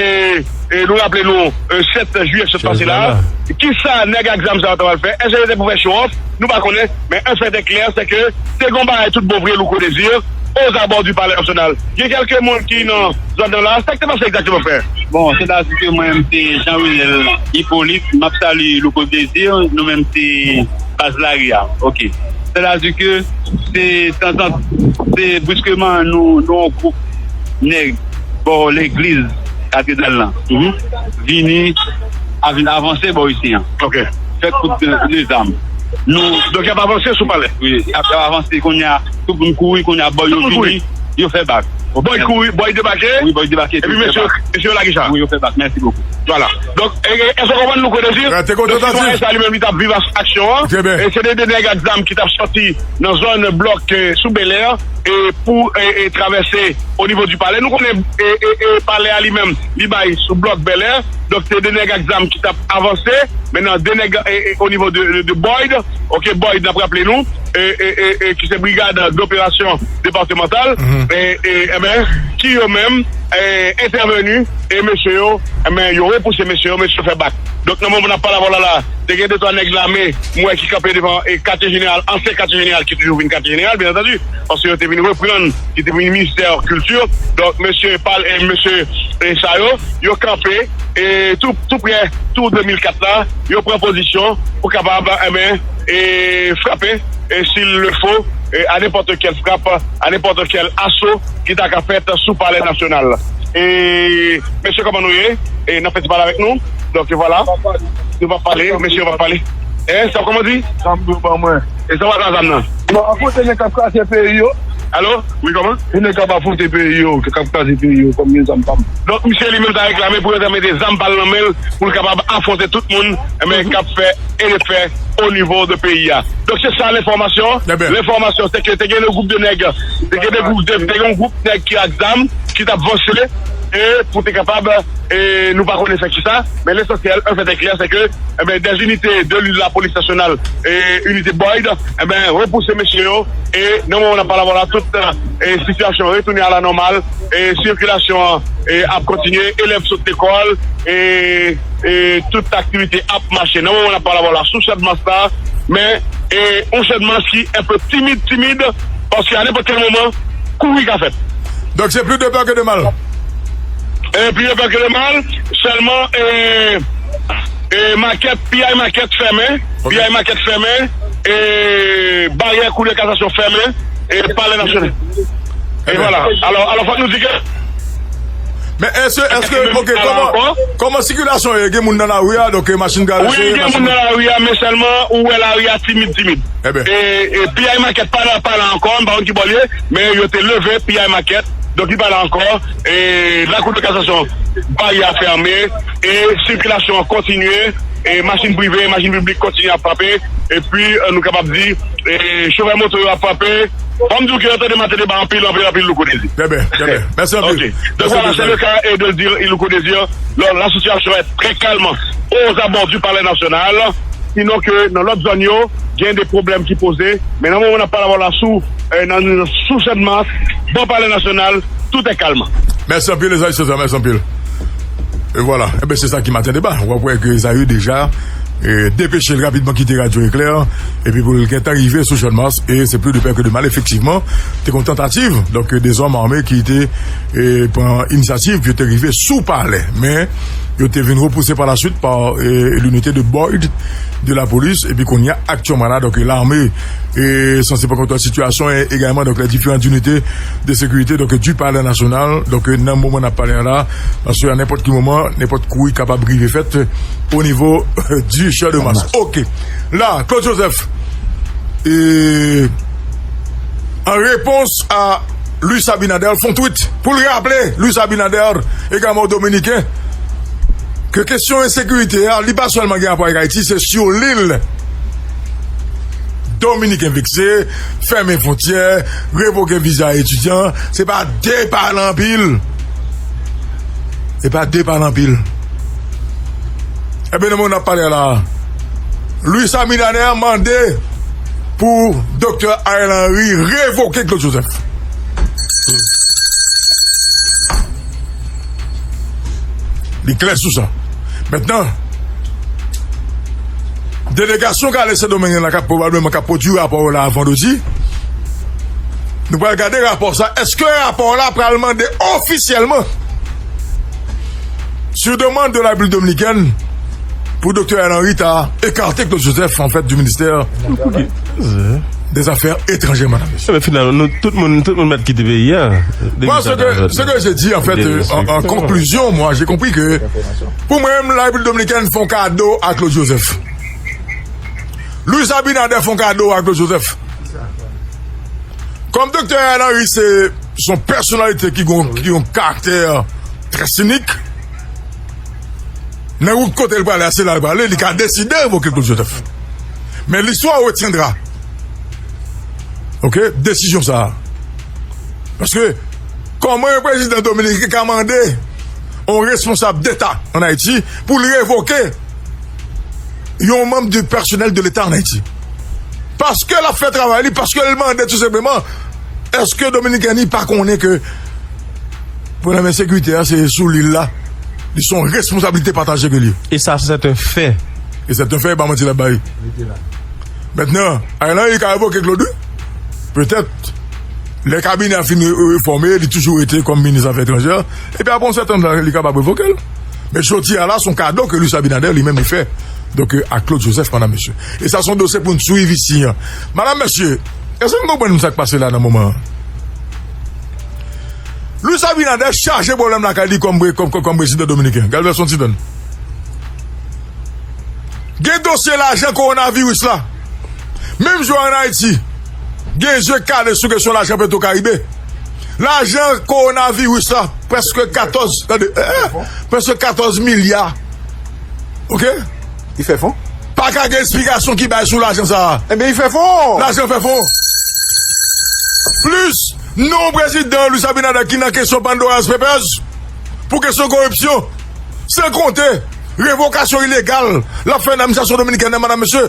e nou raple nou, e, sèt jiyè sèt pase la. Kisa nèg ak zam sa yo ta pral fè? Èske se te pou fè show off? Nou pa konnen, men un fait est clair, c'est que te gon bagay tout bon vre, Louko Désir, aux abords du Palais National. Gen kèlke moun ki nan zòn nan la, sa k te pase egzakteman, frè? Bon, sètadi ke mwen menm se Jean Renel Hyppolite, m ap salye Louko Désir, nou menm se baz lari a, oke. Sètadi ke se tanzan, se briskeman nou, nou yon gwoup nèg bò legliz katedral lan, vini, a vin avanse bò isi an. Oke. Fè kout de, de zam. Nou, donk, y ap avanse sou palè? Wi, y ap, y ap avanse, kounye a, tout moun kouri, kounye a, bò yo vini, yo fè bak. Bò y kouri, bò y debake? Wi, bò y debake, epi mesye, mesye yo lage cha? Wi, yo fè bak. Mèsi bokou. Vwala. Donk, e, e, èske w konprann, Louko Désir? Donk, sitwayen sa li menm, li t ap viv ak aksyon an. E se de, de nèg ak zam ki t ap sòti nan zòn blòk, e, sou Bèlè, e pou, e, e, travèse o nivo di palè. Nou konnen, e, e, e, palè a li menm, li bay sou blòk Bèlè. Donk, se de nèg ak zam ki t ap avanse. Mentnan, de nèg, e, e, o nivo de, de, de Boyd. Oke, Boyd, n ap raple nou, e, e, e, e, ki se brigad doperasyon depatmantal. E, e, e ben, ki yo menm, e, entèveni, e mesye yo, e ben, yo repouse mesye yo, mesye yo fè bak. Donk, nan moman n ap pale avè w la, la, te gen de twa nèg lame, m wè ki kanpe devan, e, katye jeneral, ansyen katye jeneral ki toujou vin katye jeneral, byen antandi, paske yo te vin reprann, ki te vin ministè kilti. Donk, mesye Pal, e, mesye, e, sa yo, yo kanpe, e, tou, tou prè, tou de mil kat la, yo pran pozisyon pou kapab, e ben, e, frape, e, s'il le faut, e, à n'importe quelle frappe, à n'importe quel assaut ki ta ka fèt sou Palè Nasyonal. E, mesye, kòman nou ye? E, n ap fè ti pale avèk nou. Donk, vwala. Nou p ap pale, mesye, yo p ap pale. E, sa w kòman di? Zam yo ban mwen. E sa w ak zam nan? Non, afwonte nèg k ap kraze peyi yo. Alo? Wi, kòman? Se nèg k ap afwonte peyi yo, k ap kraze peyi yo, kòm gen zam pa m. Donk, misye li menm ta reklame pou yo ta mete zam pa l nan men l, pou l kapab afwonte tout moun, e ben, k ap fè e defè o nivo de peyi a. Donk, se sa lenfòmasyon. Lenfòmasyon, se ke te gen de gwoup de nèg, te gen de gwoup de, te gen yon gwoup nèg ki ak zam, ki t ap vanse, e pou te kapab, e nou pa konnen fè kisa, men lesansyèl, un fait est clair, c'est que, e ben, des unités de la police nationale, e inite Boyd, e ben, repouse mesye yo, e nan moman n ap pale avè w la, tout, e sitiyasyon retounen a la nòmal, e sikilasyon an, e ap kontinye, elèv sot lekòl, e, e tout aktivite ap mache. Nan moman n ap pale avè w la sou Chadmas la, men, e yon Chadmas ki enpe timid, timid, paske a nenpòt kèl moman, kouri ka fèt. Donk, se plis de pè ke de mal. E plis de pè ke de mal, sèlman, e, e makèt, P I makèt fèmen, P I makèt fèmen, e baryè Kou de Kasasyon fèmen, e Palè Nasyonal. E vwala. Alò, alò, fòk nou di ke Men èske, èske, oke, kòman, kòman sikilasyon ye? Gen moun nan lari a, donk, e machin garaje, wi, gen moun nan lari a, men sèlman, ou wè lari a timid, timid. E, e P I makèt pa la, pa la ankò, m pa konn ki bò l ye, men yo te leve P I makèt, donk li pa la ankò. E Lakou de Kasasyon, baryè a fèmen, e sikilasyon an kontinye, e machin prive, machin piblik kontinye ap frape, epi, e, nou kapab di, e chofè moto yo ap frape, Ban m di w ke yo tande maten deba anpil, anpil, anpil, Louko Désir. Trè byen, trè byen. Mèsi anpil. Donk, vwala, se le ka, e, de l di, Louko Désir. La, la situation est très calme aux abords du Palais National. Sinon ke nan lòt zòn yo, gen de pwoblèm ki poze. Men nan moman n ap pale avè w la sou, e, nan, sou Channmas, bò Palè Nasyonal, tout est calme. Mèsi anpil, Lezay Sosa, mèsi anpil. E vwala. Enben, se sa ki maten deba. W ap wè ke Ezaü deja, e, depeche l rapidman kite Radyo Eklè, epi pou l gentan rive sou Channmas, e se plis de pè ke de mal, efektivman. Te gen yon tantativ, donk, de zòm ame ki te, e, pran inisyativ, yo te rive sou palè. Men, Yo te vin repouse pa la suit pa, eh, l'unité de Boyd de la police. Epi kounye a, aktyèlman la, donk, lame, eh, sanse pran kontwòl sitiyasyon, e egalman, donk, les différentes unités de sécurité, donk, du Palais National. Donk, nan moman n ap pale a la, paske a nenpòt ki moman, nenpòt kouri kapab rive fèt o nivo du Champ de Mars. Ok. La, Claude Joseph, eh, an repons a Luis Abinader, fè yon tweet pou l raple Luis Abinader, egalman Dominiken, ke kesyon ensekirite a, li pa sèlman gen rapò ak Ayiti, se sou lil. Dominiken vekse, fèmen fwontyè, revoke viza etidyan, se pa de pale anpil. Se pa de pale anpil. Ebyen, nan moman n ap pale la, Luis Abinader mande pou Doktè Ariel Henry revoke Claude Joseph. Li klè sou sa. Mentnan, delegasyon k ale Sendomeng la k ap pwobableman k ap pwodui rapò yo la vandredi. Nou pral gade rapò sa. Èske rapò la pral mande ofisyèlman, sur demande de la République dominicaine, pou Doktè Ariel Henry ta ekate Claude Joseph, an fèt, du ministère des Affaires étrangères, madame, monsieur. Men finalman, nou, tout moun, tout moun mèt kite peyi a. Moi, ce que, ce que j'ai dit, en fait, euh, en, en conclusion, moi, j'ai compris que, pou mwen, la République dominicaine fè yon kado a Claude Joseph. Luis Abinader fè yon kado a Claude Joseph. Kòm Doktè Ariel Henry se, se yon pèsonalite ki gon, ki yon karaktè trè sinik, nan wout kote l prale a, se la l prale, li ka deside revoke Claude Joseph. Men listwa retiendra, ok, desizyon sa a. Paske, kòman yon prezidan dominiken ka mande yon responsab deta ann Ayiti pou l revoke yon manm di pèsonèl de leta ann Ayiti? Paske l ap fè travay li, paske l mande tou senpleman, èske Dominiken li pa konnen ke pwoblèm ensekirite a, se sou lil la, li se yon responsablite pataje ke li ye? E sa, se yon fè. E se yon fè, e pa manti l ap bay. Mentnan, Ariel Henry ka revoke Claude, wi. Petèt, lè kabinè a fin re-, refòme, li toujou rete kòm minis afè etranjè, epi apre yon sèten tan, li kapab revoke l. Men jodi a la, se yon kado ke Luis Abinader li menm li fè, donk, a Claude Joseph, madam, mesye. E sa, se yon dosye pou n swiv isi an. Madam, mesye, èske n konprann sa k pase la nan moman an? Luis Abinader chaje pwoblèm lakay li kòm pre-, kòm, kòm, kòm prezidan dominiken. Galvez, fè yon ti tann. Gen dosye lajan kowonaviris la. Menm jan ann Ayiti, gen je kale sou kesyon lajan Petro Caribe. Lajan kowonaviris la, prèske katòz, tande, eh, eh, prèske katòz milya. Ok? Li fè fon? Pa ka gen eksplikasyon ki bay sou lajan sa a. Ebyen, li fè fon! Lajan fè fon! Plis, non prezidan Luis Abinader ki nan kesyon Pandora's Papers, pou kesyon koripsyon, san konte revokasyon ilegal l ap fè nan administrasyon dominikèn nan, madam, mesye.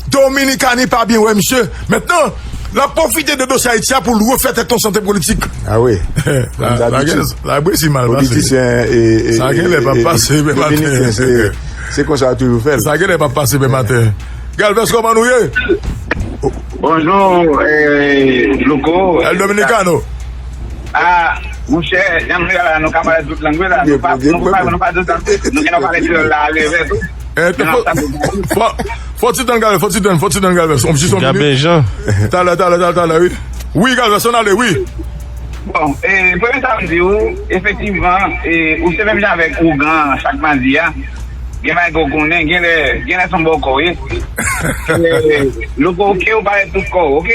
Dominikani pa byen wè misye. Mentnan, l ap pwofite de dosye Ayiti a pou l refè tèt yon sante politik. Ah wi. Sa, sa gen, sa gen si mal pase. Politisyen e, e, sa gen lè p ap pase menm atè. Dominiken, se, se konsa yo toujou fè l. Sa gen lè p ap pase menm atè. Galvez, kòman nou ye? Bonjou, eh, Louko. El Dominicano. Ah, monchè, jan nou ye la, nou ka pale tout lang wi la. Nou pa, nou pa, nou pa tout lang. Nou gen dwa pale kreyòl la alevè tou. Eh, fò, fò, fò ti tann, Galvez, fò ti tann, fò ti tann, Galvez. On ti son minit. Talè, talè, talè, talè, wi. Wi, Galvez, ann ale, wi. Bon, eh, premye sa m di w, efektivman, eh, ou se menm jan avèk ougan chak madi a. Gen bagay ke w konnen, gen lè, gen lè se yon bò kò w ye. Eh, Louko, ke w parèt tout kò w, ok?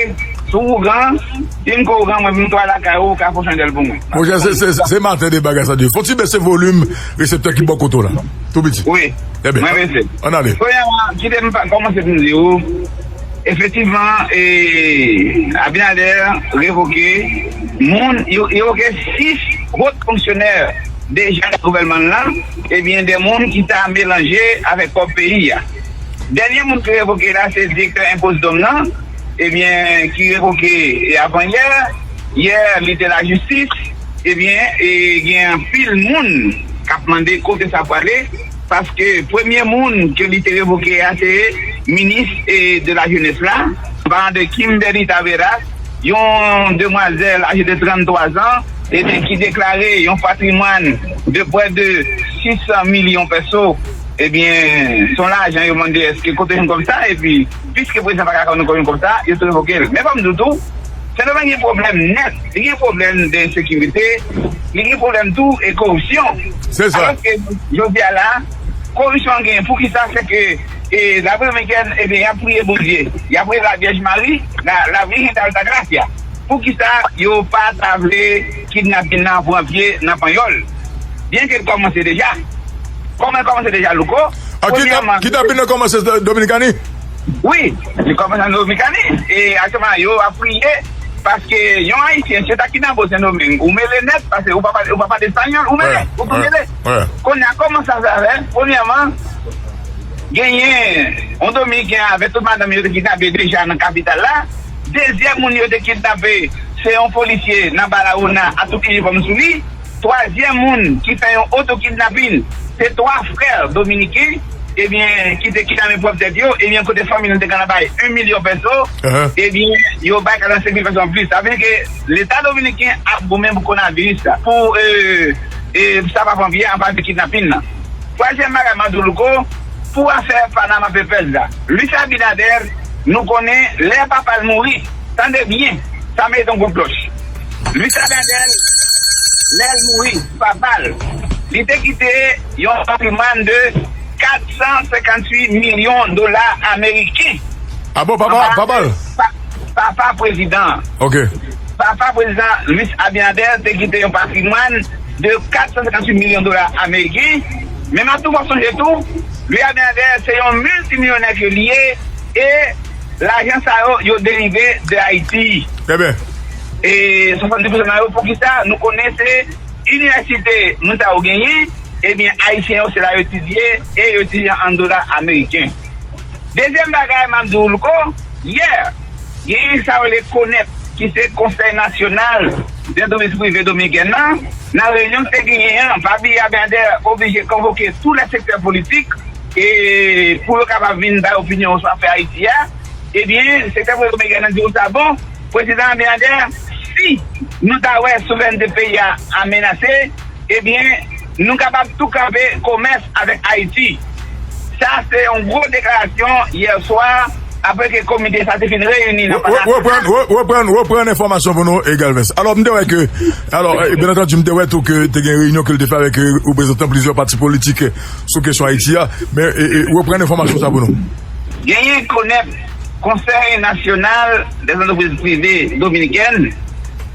Sou ougan, si m ke ougan, mwen, m twal lakay ou, ou ka fè yon chandèl pou mwen. Monchè, se, se, se maten de bagay sa di. Fò ti bese volim reseptè ki bò kote w la. Tou piti. Wi. Ebyen, mwen bese. Ann ale. Premyèman, kite m pa, kòmanse pou m di w, efektivman, eh, Abinader revoke moun, yo, yo revoke sis wot fonksyonè deja nan gouvènman l lan, ebyen, de moun ki ta melanje avèk kòb peyi a. Dènye moun ki revoke la, se direktè Impôts Dom nan, ebyen, ki revoke, e, avanyè. Yè, li te lajistis, ebyen, e, gen anpil moun k ap mande kote sa prale, paske premye moun ke li te revoke a, se minis, e, de la jeunesse la, an palan de Kimberly Taveras, yon demwazèl aje de tranntwa zan, ebyen, ki deklare yon patrimwàn de prè de sis san milyon peso, ebyen, se yon lajan yo mande èske kote jwenn kòb sa, epi, piske prezidan pa ka jwenn kòb sa, yo tou revoke l. Men fò m di w tou, Sendomeng gen pwoblèm nèt, li gen pwoblèm de ensekirite, li gen pwoblèm tou e koripsyon. Se sa. Alòske, jodi a la, koripsyon an genyen. Poukisa? Se ke, e, Repiblik Dominikèn, ebyen, y ap priye Bondye, y ap priye Lavyèj Mari, la, la Virgen de Altagracia. Poukisa yo pa ta vle kidnapin nan pran pye nan panyòl? Byenke l kòmanse deja. Kòman l kòmanse deja, Louko? Ah, kidnap, premyèman, kidnapin nan kòmanse Dominikani? Wi, li kòmanse an Dominikani. E aktyèlman, yo ap priye, paske yon Ayisyen, si yo ta kidnape w Sendomeng, ou mele nèt, paske ou pa pale, ou pa pale espanyòl, ou mele, ou tou mele. Kounye a, kòman sa fè? Premyèman, genyen yon Dominiken avèk tout madanm yo te kidnape deja nan kapital la. Dezyèm moun yo te kidnape, se yon polisye nan Barahona ak tout inifòm sou li. Twazyèm moun ki fè yon otokidnapin, se twa frè dominiken, ebyen, ki te kidnape pwòp tèt yo, ebyen, kote fanmi nan te gentan bay yon milyon peso, ebyen, yo bay katrevensenk mil peso anplis. Sa vle di ke Leta dominiken ap goumen pou kowonaviris la, pou, e, e, sa pa pran pye anba de kidnapin nan. Twazyèm bagay, m ap di w, Louko, pou afè Panama Papers la, Luis Abinader, nou konnen lè papa l mouri, tande byen, sa merite yon kout klòch. Luis Abinader, lè l mouri, papa l, li te kite yon patrimwàn de kat san senkanntuit milyon dola ameriken. Ah bon, papa, papa l? Papa prezidan an. Ok. Papa prezidan Luis Abinader te kite yon patrimwàn de kat san senkanntuit milyon dola ameriken. Men m ap tou fè w sonje tou, Luis Abinader se yon miltimilyonè ke li ye, e lajan sa yo, yo derive de Ayiti. Ebyen. E swasanndis pousan nan yo, poukisa? Nou konnen se inivèsite moun sa yo genyen, ebyen, Ayisyen yo, se la yo etidye, e yo etidye an dola ameriken. Dezyèm bagay, m ap di w, Louko, yè, genyen sa yo rele konèp, ki se Konsèy Nasyonal de Lantrepriz Prive Dominikèn nan, nan reyinyon ki te genyen an, pa bliye Abinader oblije konvoke tou lè sektè politik, e pou yo kapab vin bay opinyon yo sou afè Ayiti a, ebyen, sektè prive dominiken nan di konsa, bon, Prezidan Abinader, si nou ta wè souverènte peyi a amenase, ebyen, nou kapab tou kanpe komès avèk Ayiti. Sa se yon gwo deklarasyon yè swa, apre ke komite sa te fin reyini nan Palè Nasyonal. Reprann, re-, reprann, reprann enfòmasyon pou nou, e, Galvens. Alò, m te wè ke, alò, e, byen antandi, m te wè tou ke te gen reyinyon ke l te fè avèk, e, reprezantan plizyè pati politik, e, sou kesyon Ayiti a. Men, e, e, reprann enfòmasyon sa pou nou. Genyen konèp, Konsèy Nasyonal dè Zantrepriz Prive Dominikèn,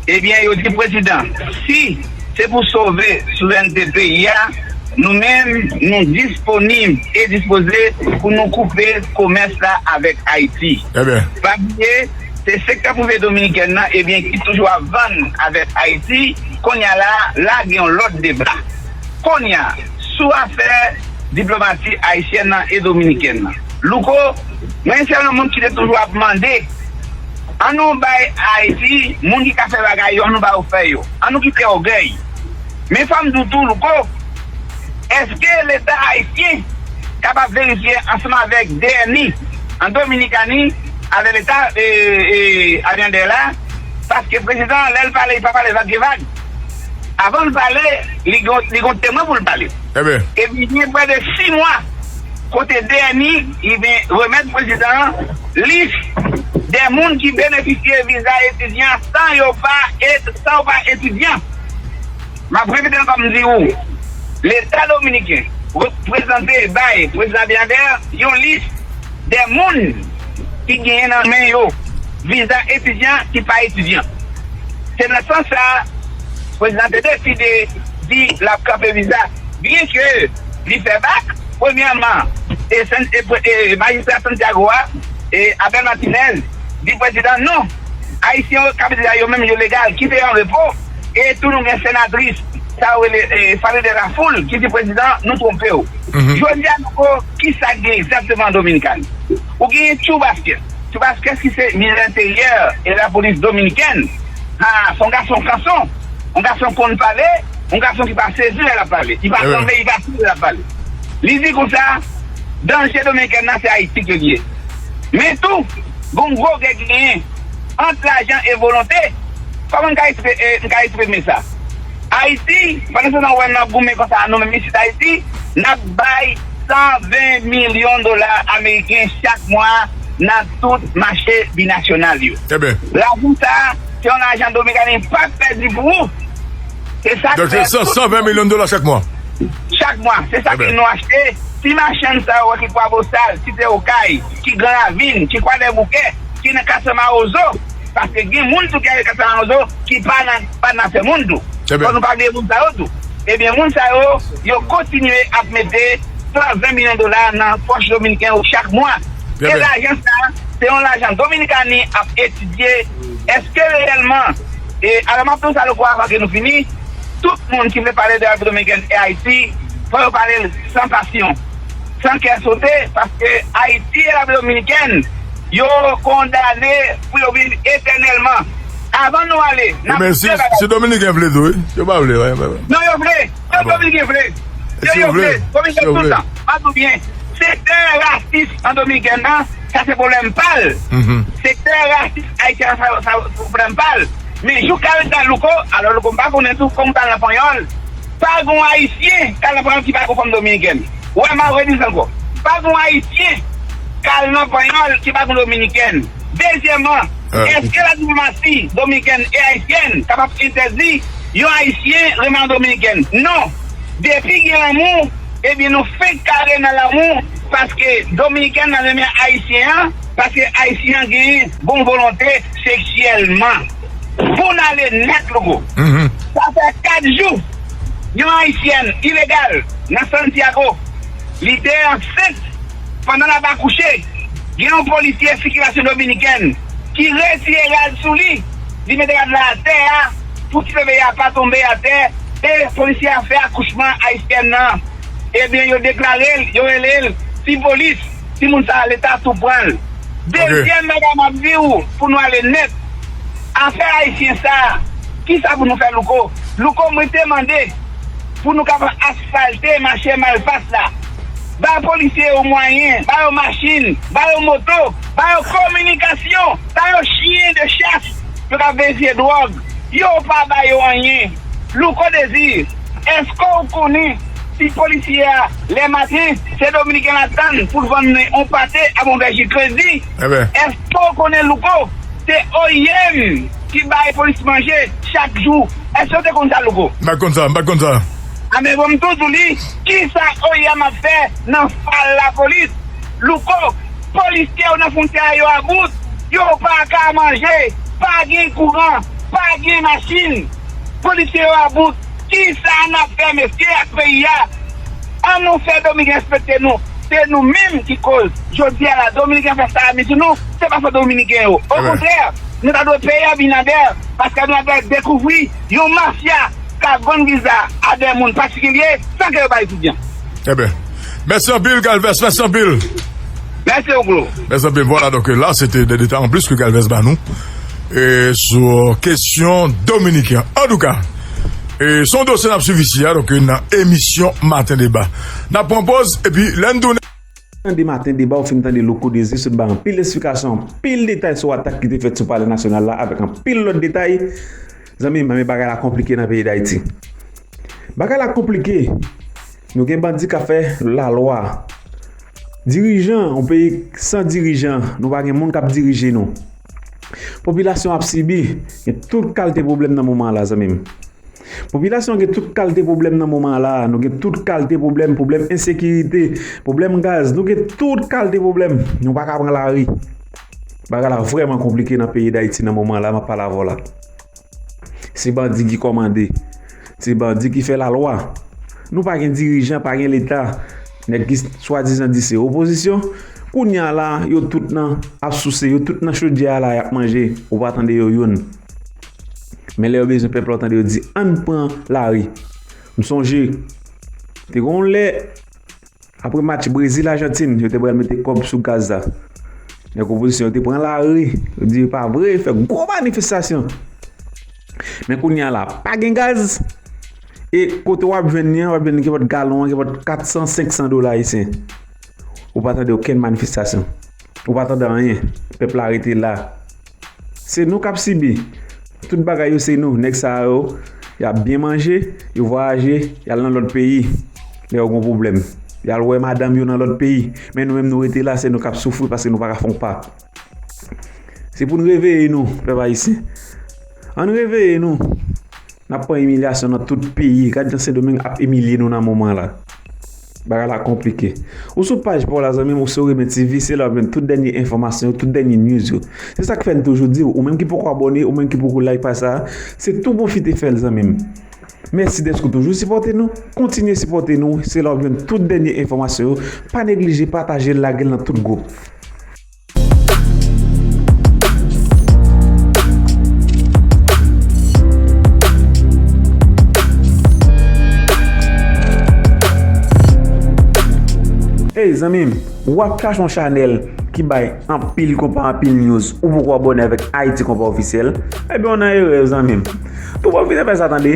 ebyen, yo di prezidan, si se pou sove souverènte peyi a, nou menm, nou disponib e dispoze pou nou koupe komès la avèk Ayiti. Ebyen. Pa bliye, se sektè prive dominikèn nan, ebyen, ki toujou ap vann avèk Ayiti. Kounye a la, la gen yon lòt deba. Kounye a, sou afè diplomasi ayisyèn nan e dominikèn nan. Louko, mwen se yon moun ki te toujou ap mande, ann nou bay Ayiti, moun ki ka fè bagay yo, ann nou ba yo fè yo. Ann nou kite ògèy. Men fò m di w tou, Louko, èske Leta ayisyen kapab verifye ansanm avèk D N I an Dominikani, avèk Leta, e, e, Abinader la, paske prezidan an, lè l pale, li pa pale vag e vag. Avan l pale, li gon, li gon temwen pou l pale. Ebyen. Epi gen prè de sis mwa kote D N I, li vin remèt prezidan an lis de moun ki benefisye viza etidyan san yo pa et-, san yo pa etidyan. M ap repete ankò, m di w, Leta dominiken reprezante bay prezidan Abinader yon lis de moun ki genyen nan men yo viza etidyan ki pa etidyan. Se nan sans sa a, prezidan te deside di l ap kanpe viza, byenke li fè bak, premyèman, e, San-, e, pre-, e, majistra Santiago a, e, Abel Martinez, di prezidan non, Ayisyen yo k ap vize a yo menm yo legal, kite yo an repo, e tou nou gen senatris, sa yo rele, e, Faride Rafoul, ki di prezidan, nou twonpe w. Jodi a, nou ko, kisa k gen egzakteman an Dominikani? Ou genyen Chubasquez. Chubasquez ki se minis enteryè e lapolis dominikèn. Ha, se yon gason kanson, yon gason konn pale, yon gason ki pa sezi lè l ap pale. Li pa sanble, li pa sezi lè l ap pale. Li di konsa, danje dominikèn nan se Ayiti ke l ye. Men tou, gon gwo gè ki genyen ant lajan e volonte. Kòman m ka ekspe- e, m ka eksprime sa? Ayiti, pandan se tan w wè n ap goumen konsa, nou menm isit Ayiti, n ap bay san ven milyon dola ameriken chak mwa nan tout mache binasyonal yo. Ebyen. Lajan sa a, se yon lajan Dominikani pa pèdi pou ou. Se sa k fè tout san ven milyon dola chak mwa. Chak mwa. Se sa ke nou achte. Ti machann sa yo ki Kwabosal, ki te Okay, ki Gran Ravin, ki Kwadèboukè, ki nan Katsan Mawozo, paske gen moun tou ki ale Katsan Mawozo ki pa nan, pa nan afè moun tou. Fò nou pa bliye moun sa yo tou. Ebyen, moun sa yo, yo kontinye ap mete san ven milyon dola nan pòch dominiken yo chak mwa. E lajan sa, se yon lajan Dominikani ap etidye, èske reyèlman, e, alò m ap di w sa, Louko, avan ke nou fini, tout moun ki vle pale de Repiblik Dominikèn e Ayiti, fò yo pale l san pasyon, san kè sote, paske Ayiti e Repiblik Dominikèn, yo kondane pou yo viv etènèlman. Avan nou ale, n ap di bagay. Si Dominiken vle tou, wi. Yo pa vle, wi. Non, yo vle. Yo Dominiken vle. Yo, yo vle. Dominiken tout tan. M ap di w byen. Sektè rasis an Dominikèn nan, sa se pwoblèm pa l. Sektè rasis ayisyen an, sa, sa se pwoblèm pa l. Men jou Kal ta Louko, alò Louko m pa konnen tou kòm Kal nan Panyòl, pa gon Ayisyen Kal nan Panyòl ki pa gon fanm dominikèn. Wè, m ap redi sa ankò. Pa gon Ayisyen Kal nan Panyòl ki pa gon dominikèn. Dezyèmman, èske ladiplomasi dominikèn e ayisyèn kapab entèdi yon Ayisyen renmen yon Dominikèn? Non. Depi gen lanmou, ebyen nou fenk kare nan lanmou, paske Dominikèn nan renmen Ayisyen an, paske Ayisyen an genyen bon volonte seksyèlman. Pou n ale nèt, Louko. Sa fè kat jou, yon Ayisyèn ilegal nan Santiago, li te ansent pandan l ap akouche, gen yon polisye sikilasyon dominikèn ki retire rad sou li, li mete rad la atè a pou ti bebe a pa tonbe atè, e polisye a fè akouchman ayisyèn nan. Ebyen, yo deklare l, yo rele l ti polis, timoun sa a, Leta tou pran l. Dezyèm bagay m ap di w, pou nou ale nèt, afè ayisyen sa a, kisa pou nou fè, Louko? Louko, mwen te mande pou nou kapab asfalte mache Malpas la. Ba polisye yo mwayen, ba yo machin, ba yo moto, ba yo kominikasyon, ba yo chyen de chas, yo ka verifye dwòg. Yo pa ba yo anyen. Louko Désir, èske w konnen si polisye a, lè maten, se dominiken l ap tann pou l vann yon pate ak yon vè ji kredi? Èske w konnen, Louko, se O I M ki bay polis manje chak jou? Èske w te konn sa, Louko? M pa t konn sa, m pa t konn sa. Anben, bon, m tou di w li, kisa O I M ap fè nan fal lapolis? Louko, polisye yo nan fwontyè a, yo about, yo pa ka manje, pa gen kouran, pa gen machin. Polisye yo about, kisa n ap fè, mesye, ak peyi a? An nou fè Dominiken respekte nou. Se nou menm ki koz. Jodi a la, Dominiken fè salami sou nou, se pa fòt Dominiken yo. Okontrè, nou ta dwe peye Abinader, paske Abinader dekouvri yon mafya k ap vann viza a de moun patikilye san ke yo pa etidyan. Ebyen, mèsi anpil, Calvez, mèsi anpil. Mèsi, Oglo. Mèsi anpil. Vwala, donk, la, se te de detay anplis ke Calvez ba nou, e, sou kesyon dominiken. Antouka, e, se yon dosye n ap swiv isi a, donk, nan emisyon Maten Deba. N ap pran poz, epi lè n tounen, tande Maten Deba, ou fin tande Louko Désir sot bay anpil esplikasyon, anpil detay sou atak ki te fèt sou Palè Nasyonal la, avèk anpil lòt detay. Zanmi m, men bagay la konplike nan peyi Dayiti. Bagay la konplike. Nou gen bandi k ap fè lalwa. Dirijan, yon peyi san dirijan, nou pa gen moun k ap dirije nou. Popilasyon ap sibi, gen tout kalte pwoblèm nan moman an la, zanmi m. Popilasyon an gen tout kalte pwoblèm nan moman an la. Nou gen tout kalte pwoblèm, pwoblèm ensekirite, pwoblèm gaz. Nou gen tout kalte pwoblèm. Nou pa ka pran lari. Bagay la vrèman konplike nan peyi Dayiti nan moman an la, m ap pale avè w la. Se bandi ki kòmande. Se bandi ki fè lalwa. Nou pa gen dirijan, pa gen Leta. Nèg ki swadizan di se opozisyon, kounye a la, yo tout nan ap souse, yo tout nan chodyè a la, y ap manje, ou pa tande yo youn. Men lè yo bezwen pèp la, w tande yo di, ann pran lari. M sonje, te gen yon lè, apre match Brezil-Ajantin, yo te pral mete kòb sou gaz la. Nèg opozisyon yo te pran lari, yo di, e pa vre, fè gwo manifestasyon. Men kounye a la, pa gen gaz, e kote w ap jwenn li an, w ap jwenn li kenpòt galon an, kenpòt kat san, senk san dola ayisyen. Ou pa tande okenn manifestasyon. Ou pa tande anyen. Pèp la rete la. Se nou k ap sibi. Tout bagay yo se nou. Nèg sa yo, y ap byen manje, yo vwayaje, y al nan lòt peyi. Lè yo gon pwoblèm, y al wè madanm yo nan lòt peyi. Men nou menm nou rete la, se nou k ap soufri paske nou pa ka fè yon pa. Se pou n reveye nou, pèp ayisyen. Ann reveye nou. N ap pran imilyasyon nan tout peyi. Gad jan Sendomeng ap imilye nou nan moman la. Bagay la konplike. Ou sou paj pa w la, zanmi m, ou sou Rimen T V, se la w ap jwenn tout dènye enfòmasyon yo, tout dènye news yo. Se sa k fè n toujou di w, ou menm ki poko abòne, ou menm ki poko like paj sa, se tou pwofite fè l, zanmi m. Mèsi dèske w toujou sipòte nou. Kontinye sipòte nou. Se la w ap jwenn tout dènye enfòmasyon yo. Pa neglije pataje l, lage l nan tout gwoup. Ey, zanmi m, w ap chache yon chanèl ki bay anpil konpa, anpil news, ou poko abòne avèk Ayiti Konpa Ofisyèl, ebyen, w nan erè, zanmi m. Tou pwofite fè sa, tande.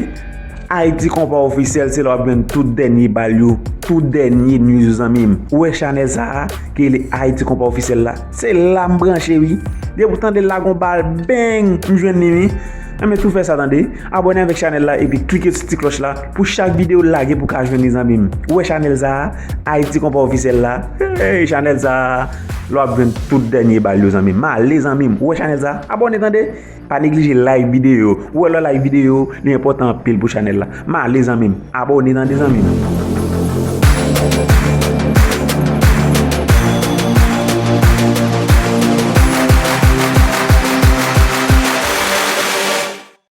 Ayiti Konpa Ofisyèl, se la w ap jwenn tout dènye bal yo, tout dènye news yo, zanmi m. Ou wè chanèl sa a, ki rele Ayiti Konpa Ofisyèl la, se la m branche, wi. Depi w tande l la gon bal, bang, m jwenn li, wi. Enben, tou fè sa, tande. Abòne avèk chanèl la epi klike sou ti klòch la pou chak videyo lage pou w ka jwenn li, zanmi m. Ou wè chanèl sa a, Ayiti Konpa Ofisyèl la, hey, chanèl sa a, la w ap jwenn tout dènye bal yo, zanmi m. M ale, zanmi m. Ou wè chanèl sa a? Abòne, tande. Pa neglije like videyo. Ou wè lè w like videyo, li enpòtan anpil pou chanèl la. M ale, zanmi m. Abòne, tande, zanmi m.